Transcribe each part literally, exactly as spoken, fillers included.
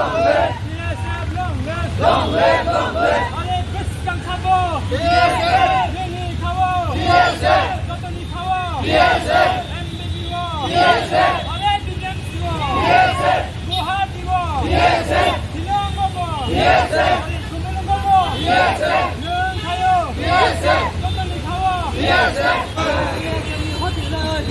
Long live, long live. Long live, long live. Are bwskang khabo. B S F. Nini khabo. B S F. Jotoni khabo. B S F. M B B o. B S F. Are B J M C o. B S F. Guwahati o. B S F. Shillong o. B S F. Are Kumalung o. B S F. Nwng khayo. B S F. Jotoni khabo. B S F. Long live, long live. Long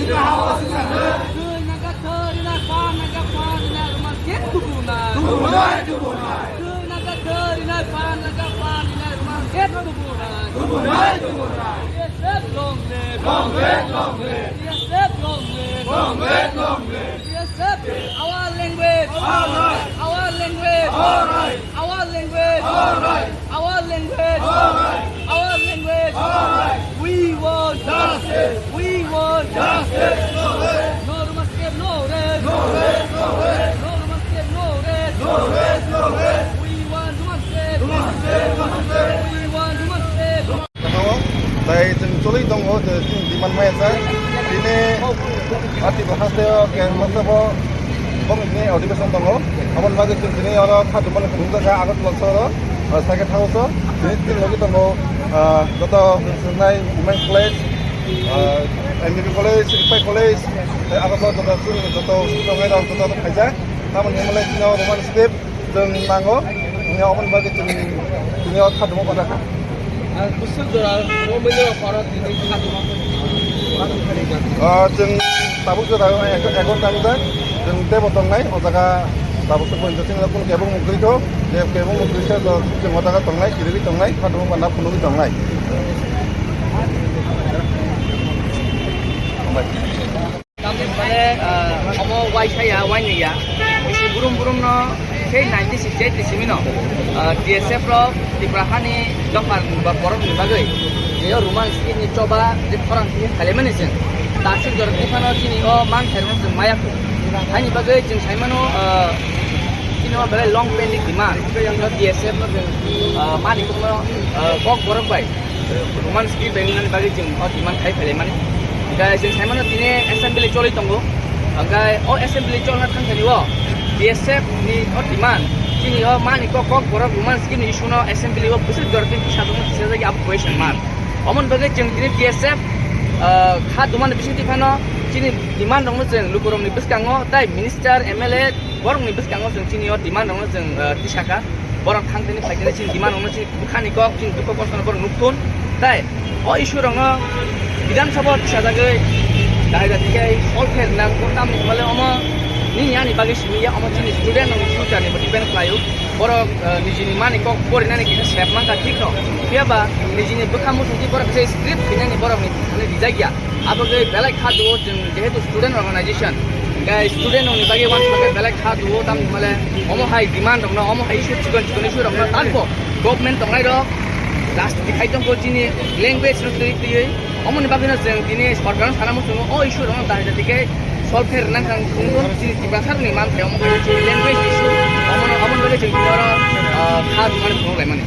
live, long live. B S F long live. Long live, long live. B S F long live. Long live, long live. B S F, our language. Our right. Our language. Our right. Our language. Our right. Our language. Our right. Our language. Our right. We want justice. We want justice. No rest. No rest. No rest. No rest. No rest. No rest. No rest. No rest. No rest. We want justice. Justice. Justice. We want justice. Tei chwng choli tongo, je chini demand maya sa. Tini ati bo haste o ke masa bo bong ni audition tongo. Aboni bagwi chwng tini oro kha demand khulum ta kha Agartala soro, ah, second house o. Tini tini logi tongo, ah, joto chwngnai Women's College, ah, M B B College, Ipai College, tei abo joto chwng joto tongnai rok joto khaijak. Tamoni hwnle tini o Roman script. Chwng nango, wngya aboni bagwi chwng tini o kha duma pata kha. Ang bwswk jora romwi no khoro tini kha duma. Ah, chwng tabuk jora ek, ek ghonta wngkha. Chwng tebo tongnai, o jaga tabuk se pointo chwng kunu kebo mukdwi tho, je kebo mukdwi se do chwng o jaga tongnai, kirigwi tongnai, kha duma pata phunugwi tongnai. Hambai. Tamni hwnmale, ah, omo waisa ya, wainwi ya. Bisi brum brum no tei nineteen sixty-eight ni simi no, ah, B S F rok Tripura hani dopha ba borok ni bagwi je o Roman script ni choba je khorang simi khailaimani chwng. Tasik jora tei phano chini o man khairokno chwng maya kho. Haini bagwi chwng sai mano, ah, chini o belai long pending demand. Chwng B S F no chwng, ah, mani kokno, ah, kok borok bai. Roman script bai wngnani bagwi chwng o demand khai phailai mani. Hwnkhe chwng sai mano tini assembly choli tongo. Hwnkhe o assembly cholna thangkhani o B S F ni o demand chini o mani kok kok borok Roman script ni issue no assembly o bwswk jora twi tisajak no tisajak abo question mark. Omoni bagwi chwng tini B S F, ah, kha dumani bisingtwi phano chini demand rokno chwng lukurokni bwskango tei minister, M L A borokni bwskango chwng chini o demand rokno chwng, ah, tisaka. Borok thang tini phai tini chini demand rokno chini bwkhani kok, chini dukho kosto no borok nuk thun. Tei o issue rokno Bidhan Sabha tisajagwi dai dai khe solve khe rwnang, tamni hwnmale omo nini ani bagwi simi ya, omo chini student rokni future ni bo depend khlaio. Borok, eh, nijini mani kok porinani kisa sep mankha thik no. Phiya ba nijini bwkha muchungtwi borok kisa script khinani borokni thani rijak ya. Abo khe belai kha duo chwng jehetu student organization. Hwnkhe student rokni bagwi uansukha khe belai kha duo, tamni hwnmale omo hai demand rokno, omo hai issue chikon chikon issue rokno takbo government tongnai rok justice khai tongkho chini language no twi twiwi. Omoni bagwino chwng tini sorkarno sana muchungo o issue rokno dahai dati khe solve khe rwna kha wngkha chini Tiprasa rokni manthai omo khe chini language issue omono, omoni bagwi chwng tini oro, ah, kha dumani phunuk laimani.